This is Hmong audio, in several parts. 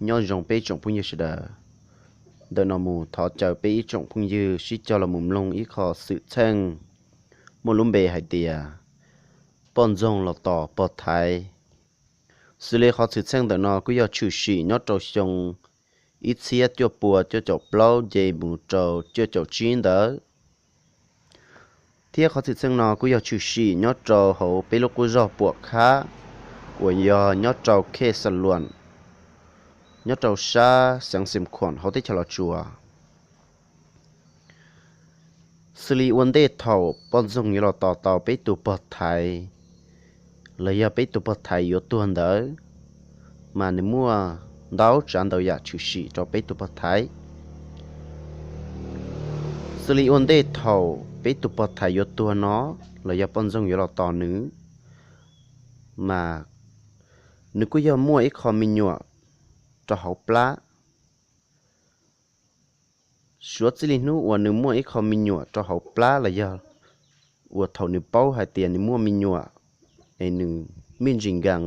Nyob zoo peb tsoom phooj ywg sawv daws. Ntawm no mus thov caw peb ib tsoom phooj ywg sib cog los mus mloog ib qho xwm txheej muaj lub npe hais tias poj ntxoog los tos pog thaiv. Xws li qhov xwm txheej ntawm no kuj yog tshwm sim nyob rau xyoo ib txhiab cuaj pua cuaj caum plaub nce mus rau cuaj caum tsib ntawd. Thiab qhov xwm txheej no kuj yog tshwm sim nyob rau hauv peb lub qub zog Puam Khab uas yog nyob rau khej Xa Luam, nyob rau sab xeev Xeem Khuam hauv teb chaws Los Tsuas. Xws li ua ntej thaum poj ntxoog yuav los tos tau peb tus pog thaiv, los yog peb tus pog thaiv yuav tuag ntawd, mas nws muaj ntau tsav ntau yam tshwm sim rau peb tus pog thaiv. Xws li ua ntej thaum peb tus pog thaiv yuav tuag no, los yog poj ntxoog yuav los tos nws, mas nws kuj yog muaj ib qho me nyuam rau hauv plab. Suav txij li hnub uas nws muaj ib qho me nyuam rau hauv plab los yog uas thaum nws paub hais tias nws muaj me nyuam, es nws me ntsis nkees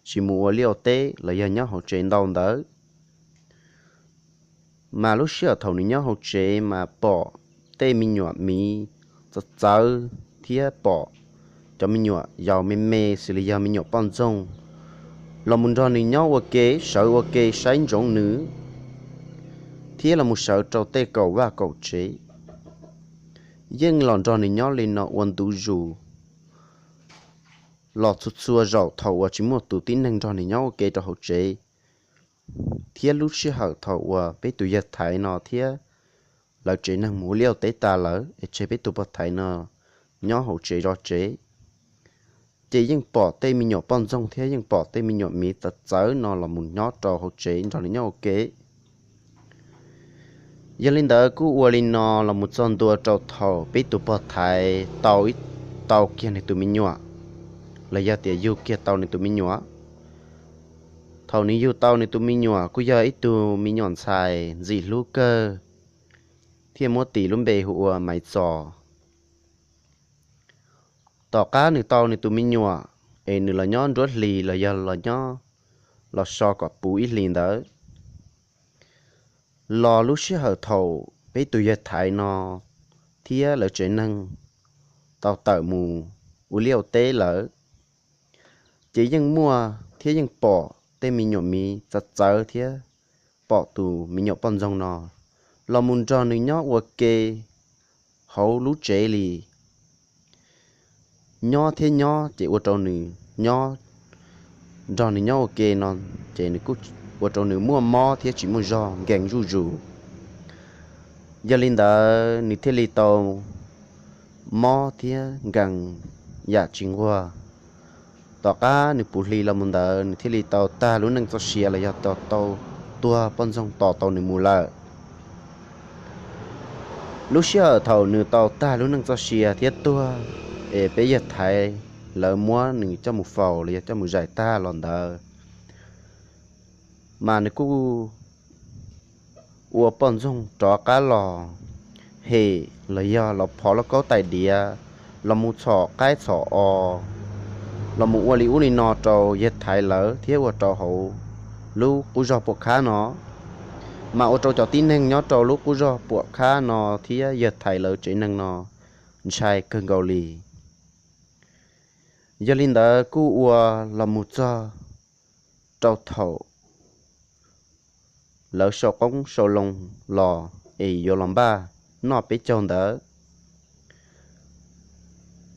tsis mus ua liaj ua teb los yog nyob hauv tsev ntau ntawd. Mas lub sij hawm thaum nws nyob hauv tsev mas pom tej me nyuam miv txawv txawv thiab pom cov me nyuam yaus me me xws li yog me nyuam poj ntxoog los mus nrog nws nyob ua ke, sawv ua ke saib ntsoov nws, thiab los mus sawv rau tej kaum vaj kaum tsev. Yeej los nrog nws nyob li no ua ntu zus los txhua txhua zaus thaum uas tsis muaj tus tib neeg nrog nws nyob ua ke rau hauv tsev. Thiab lub sij hawm thaum uas peb tus yawg thaiv no thiab lawv tsev neeg mus ua liaj ua teb tas lawm es tseg peb tus pog thaiv no nyob hauv tsev zov tsev, ces yeej pom tej me nyuam poj ntxoog thiab yeej pom tej me nyuam miv txawv txawv no los mus nyob rau hauv tsev nrog nws nyob ua ke. Yog li ntawd kuj ua li no los mus txog ntua rau thaum peb tus pog thaiv tau ib, tau kiag nws tus me nyuam, los yog tias yug kiag tau nws tus me nyuam. Thaum nws yug tau nws tus me nyuam kuj yog ib tug me nyuam ntxhais ntxim hlub kawg, thiaj muab tis lub npe hu ua Maiv Txos. Tom qab nws tau nws tus me nyuam, es nws los nyob nruab hlis los yog los nyob los so kom puv ib hlis ntawd, los lub sij hawm thaum peb tus yawg thaiv no thiab lawv tsev neeg tau tawm mus ua liaj ua teb lawm, ces yeej muaj thiab yeej pom tej me nyuam miv txawv txawv thiab pom tus me nyuam poj ntxoog no los mus nrog nws nyob ua ke hauv lub tsev li. Nyob thiab nyob ces ua rau nws nyob, nrog nws nyob ua ke no, ces nws kuj ua rau nws muaj mob thiab tsis muaj zog nkees zuj zus. Yog li ntawd nws thiaj li tau mob thiab nkees yam tsis nquag. Tom qab nws puv hli los mus ntawd nws thiaj li tau tag lub neej txoj sia los yog tau, tau tuag, poj ntxoog tos tau nws mus lawm. Lub sij hawm thaum nws tau tag lub neej txoj sia thiab tuag, es peb yawg thaiv lawv muab nws coj mus faus los yog coj mus zais tag los ntawd, mas nws kuj ua poj ntxoog rov qab los hem los yog los phov lauj kaub tais diav, los mus txhom qaib txhom os, los mus ua li ub li no rau yawg thaiv lawv thiab ua rau hauv lub qub zog Puam Khab no, mas ua rau cov tib neeg nyob rau lub qub zog Puam Khab no thiab yawg thaiv lawv tsev neeg no ntshai kawg nkaus li. Yog li ntawd kuj ua los mus txog rau thaum lawv sau qoob sau loo los es yuav los npaj noj peb caug ntawd.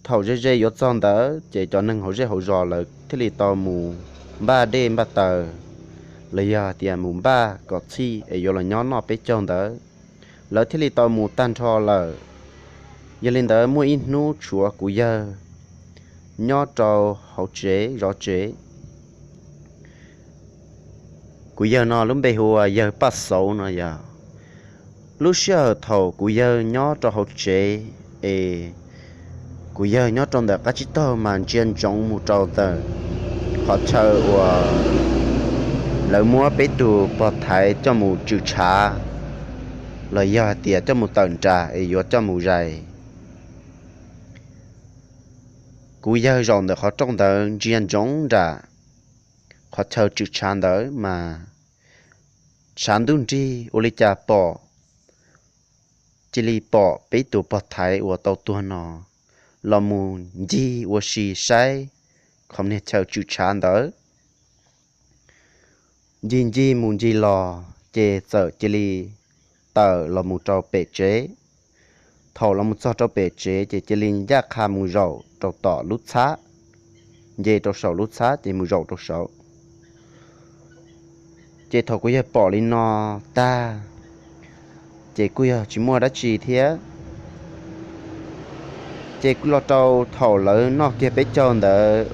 Thaum ze ze yuav txog ntawd ces cov neeg hauv zej hauv zos lawv thiaj li tau mus npaj dej npaj taws, los yog tias mus npaj kom txhij es yuav los nyob noj peb caug ntawd, lawv thiaj li tau mus tag nrho lawm. Yog li ntawd muaj ib hnub tshuav kuv yawg nyob rau hauv tsev zov tsev. Kuv yawg no lub npe hu ua yawg Paj Xauv no yog. Lub sij hawm thaum kuv yawg nyob rau hauv tsev es kuv yawg nyob rau ntawm qab tsib taug mas ntsia ntsoov mus rau ntawm qhov chaw uas lawv muab peb tus pog thaiv coj mus tswm tshav, los yog hais tias coj mus tawm nras es yuav coj mus zais. Kuv yawg zaum ntawm qhov rooj ntawd ntsia ntsoov nram qhov chaw tswm tshav ntawd mas tshav ntuj nrig ua li cas pom, cia li pom peb tus pog thaiv uas tau tuag no los mus ncig ua si saib qhov niag chaw tswm tshav ntawd. Ncig ncig mus ncig los ces txawm cia li tawm los mus rau pem tsev. Thaum los mus txog rau pem tsev ces cia li ncaj qha mus zaum rau tom lub txhab, nce rau saum lub txhab ces mus zaum rau saud. Ces thaum kuv yawg pom li no tag, ces kuj yog tsis muaj dab tsi thiab. Ces kuj los rau thaum lawv noj kiag peb caug ntawd,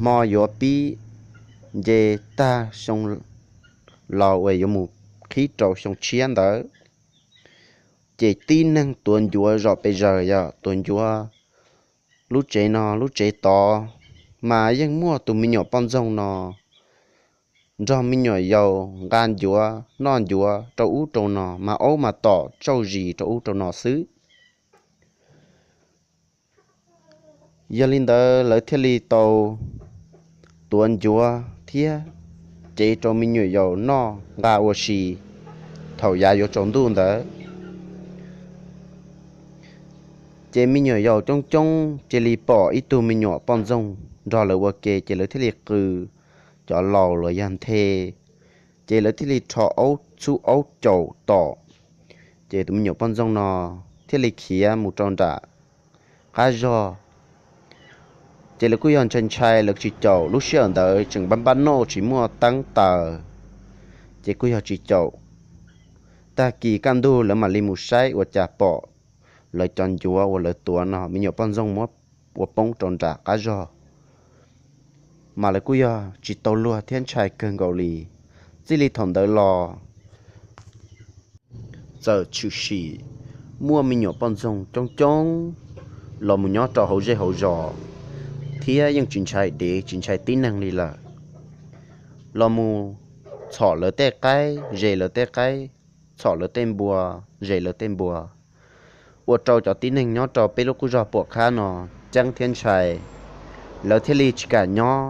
hmo yuav pib nce tag xyoo laus uas yuav mus qhib rau xyoo tshiab ntawd, ces tib neeg tuav ncuav zom pes zaws yog tuav ncuav lub tsev no lub tsev tod, mas yeej muaj tus me nyuam poj ntxoog no nrog me nyuam yaus nqa ncuav noj ncuav rau ub rau no, mas aub mas tom tsauj zis rau ub rau no xwb. Yog li ntawd lawv thiaj li tau tuav ncuav thiab cev rau me nyuam yaus noj nqa ua si thaum yav yuav tsaus ntuj ntawd. Ces me nyuam yaus coob coob cia li pom ib tug me nyuam poj ntxoog nrog lawv ua ke, ces lawv thiaj li qw cov laus los yog nthe, ces lawv thiaj li rho aub txhub aub caum tom. Ces tus me nyuam poj ntxoog no thiaj li khiav mus rau nram qab zog. Ces lawv kuj yog ntshai ntshai, lawv tsis caum, lub sij hawm ntawd tseem npab npab noj tsis muaj teeb taws, ces kuj yog tsis caum. Tag kis kaj ntug lawv mam li mus saib ua cas pom lawv cov ncuav uas lawv tuav no me nyuam poj ntxoog muab ua poob rau nram qab zog, mas lawv kuj yog tsis tau luag thiab ntshai kawg nkaus li. Txij li thaum ntawd los txawm tshwm sim muaj me nyuam poj ntxoog coob coob los mus nyob rau hauv zej hauv zos, thiab yeej tsis ntshai dev tsis ntshai tib neeg li lawm. Los mus txhom lawv tej qaib, zes lawv tej qaib, txhom lawv tej npua, zes lawv tej npua, ua rau cov tib neeg nyob rau peb lub qub zog Puam Khab no ceeb thiab ntshai. Lawv thiaj li tsis kam nyob,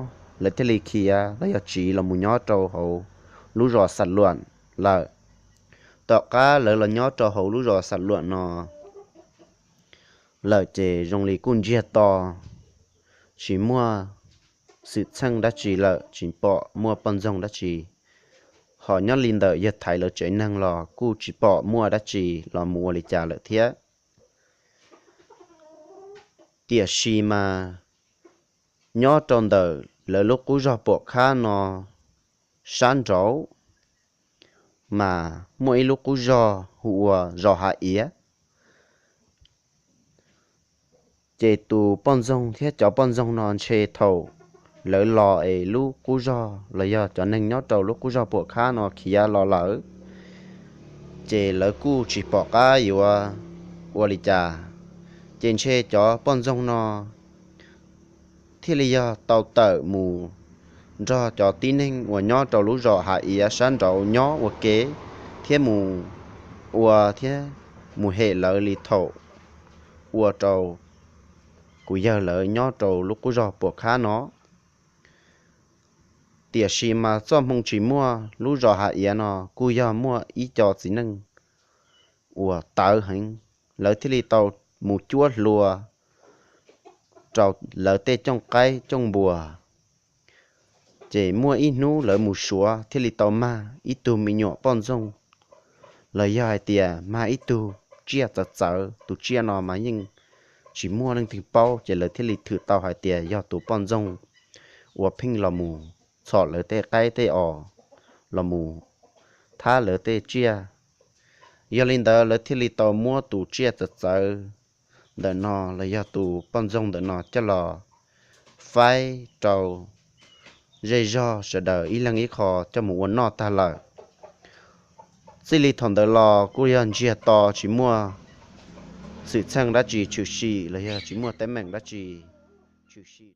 lawv thiaj li khiav los yog tsiv los mus nyob rau hauv lub zos Xam Luam lawm. Tom qab lawv los nyob rau hauv lub zos Xam Luam no lawm ces zoo li kuj ntsiag to, tsis muaj xwm txheej dab tsi lawm, tsis pom muaj poj ntxoog dab tsi. Ho nyob li ntawm yawg Thaiv lawv tsev neeg los kuj tsis pom muaj dab tsi los mus ua li cas lawm thiab. Tiam sis mas nyob rau ntawm lawv lub qub zog Puam Khab no sab nraud mas muaj ib lub qub zog hu ua zos Hav Iav. Ces tus poj ntxoog thiab cov poj ntxoog no ntshe thaum lawv los es lub qub zog los yog cov neeg nyob rau lub qub zog Puam Khab no khiav los lawm, ces lawv kuj tsis pom qab yuav ua li cas. Ces ntshe cov poj ntxoog no thiaj li yog tau tawm mus nrog cov tib neeg uas nyob rau lub zos Hav Iav sab nraud nyob ua ke, thiab mus ua thiab mus hem lawv li thaum ua rau kuv yawg lawv nyob rau lub qub zog Puam Khab no. Tiam sis mas txoj hmoo tsis muaj, lub zos Hav Iav no kuj yog muaj ib co txiv neej uas tawv heev, lawv thiaj li tau mus cuab hlua rau lawv tej cooj qaib cooj npua. Ces muaj ib hnub lawv mus suav thiaj li tau mag ib tug me nyuam poj ntxoog, los yog hais tias mag ib tug tsiaj txawv txawv, tus tsiaj no mas yeej tsis muaj leej twg paub, ces lawv thiaj li thwm tau hais tias yog tus poj ntxoog uas pheej los mus txhom lawv tej qaib tej os, los mus thab lawv tej tsiaj. Yog li ntawd lawv thiaj li tau muab tus tsiaj txawv txawv ntawm no los yog tus poj ntxoog ntawm no coj los faib rau zej zog sawv daws ib leeg ib qho coj mus ua noj tag lawm. Txij li thaum ntawd los kuj yog ntsiag to tsis muaj xwm txheej dab tsi tshwm sim los yog tsis muaj teeb meem dab tsi tshwm sim.